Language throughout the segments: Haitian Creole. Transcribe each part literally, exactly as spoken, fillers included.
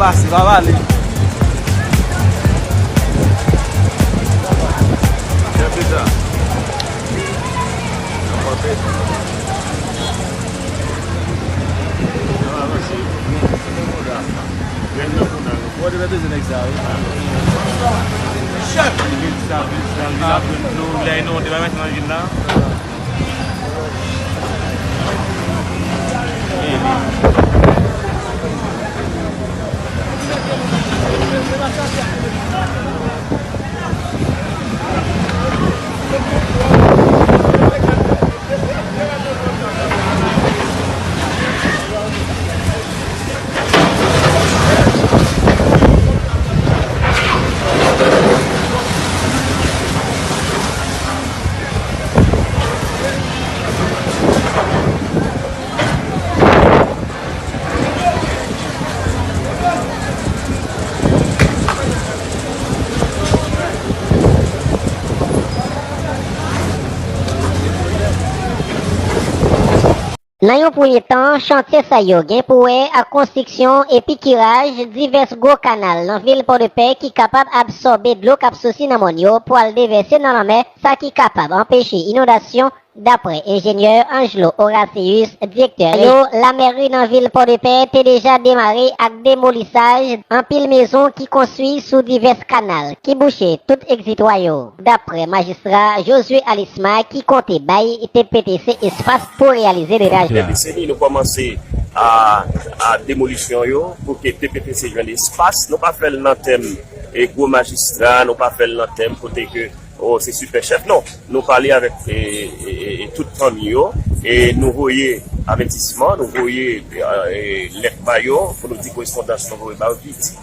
Pase, pa pale. Mwen te bezwen nèg sa, wi. Li vin sa, vin sa, vin ap jwenn dlo, lè nou te bay mèt nan vin la. Nan yon premye tan, chantye sa yo gen pou wè ak konstriksyon epi kiraj divès gwo kanal nan vil Pòdepè ki kapab absòbe dlo k ap soti nan mòn yo pou al devèse nan lanmè, sa ki kapab anpeche inondasyon, daprè enjenyè Angelo Horatius, direktè yo. Lamèri nan vil Pòdepè te deja demare ak demolisaj anpil mezon ki konstwi sou divès kanal ki bouche tout egzitwa yo. Daprè majistra Josué Alisma ki konte bay T P T C espas pou reyalize drenaj la. Deseni nou kòmanse a, a demolisyon yo pou ke T P T C jwenn espas. Nou pa fè l nan tèm e gwo majistra, nou pa fè l nan tèm kote ke, o, se sipè chèf. Non, nou pale avèk e, e, e, e tout fanmi yo e nou voye avètisman, nou voye e, e, lèt ba yo pou nou di korespondans nou voye ba yo ki di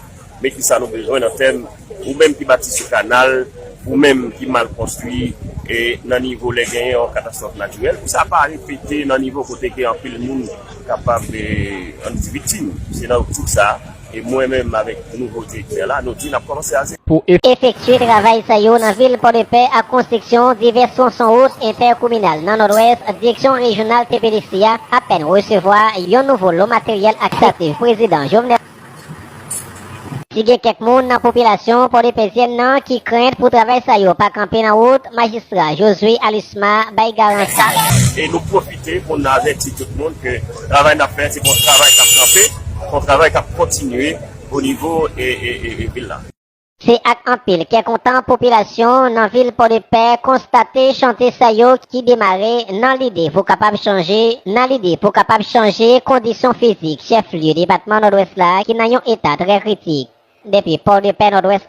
men kisa nou bezwen nan tèm ou menm ki bati sou kanal, ou menm ki mal konstwi e nan nivo lè genyen yon katastwòf natirèl, pou sa pa repete nan nivo kote ke anpil moun kapab e, ann di viktim. Se nan optik sa e mwen menm avèk nouvo direktè la, nou di n ap kòmanse a zewo. Pou e- Efektye travay sa yo nan vil Pòdepè ak konstriksyon divès twonson wout entèkominal nan Nòdwès, direksyon rejyonal T P D C a apèn resevwa yon nouvo lo materyèl ak sa te prezidan Jovenel. Si gen kèk moun nan popilasyon pòdepezyèn nan ki krent pou travay sa yo pa kanpe nan wout, majistra Josué Alusma bay garanti. E nou pwofite pou n avèti tout moun ke travay n ap fè, se pa yon travay k ap kanpe, se yon travay k ap kontinye o nivo e, e, e, e vil la. Se ak anpil kè kontan popilasyon nan vil Pòdepè konstate chantye sa yo ki demare nan lide pou kapab chanje, nan lide pou kapab chanje kondisyon fizik chèf lye depatman Nòdwès la ki nan yon eta trè kritik. Depi Pòdepè, Nòdwès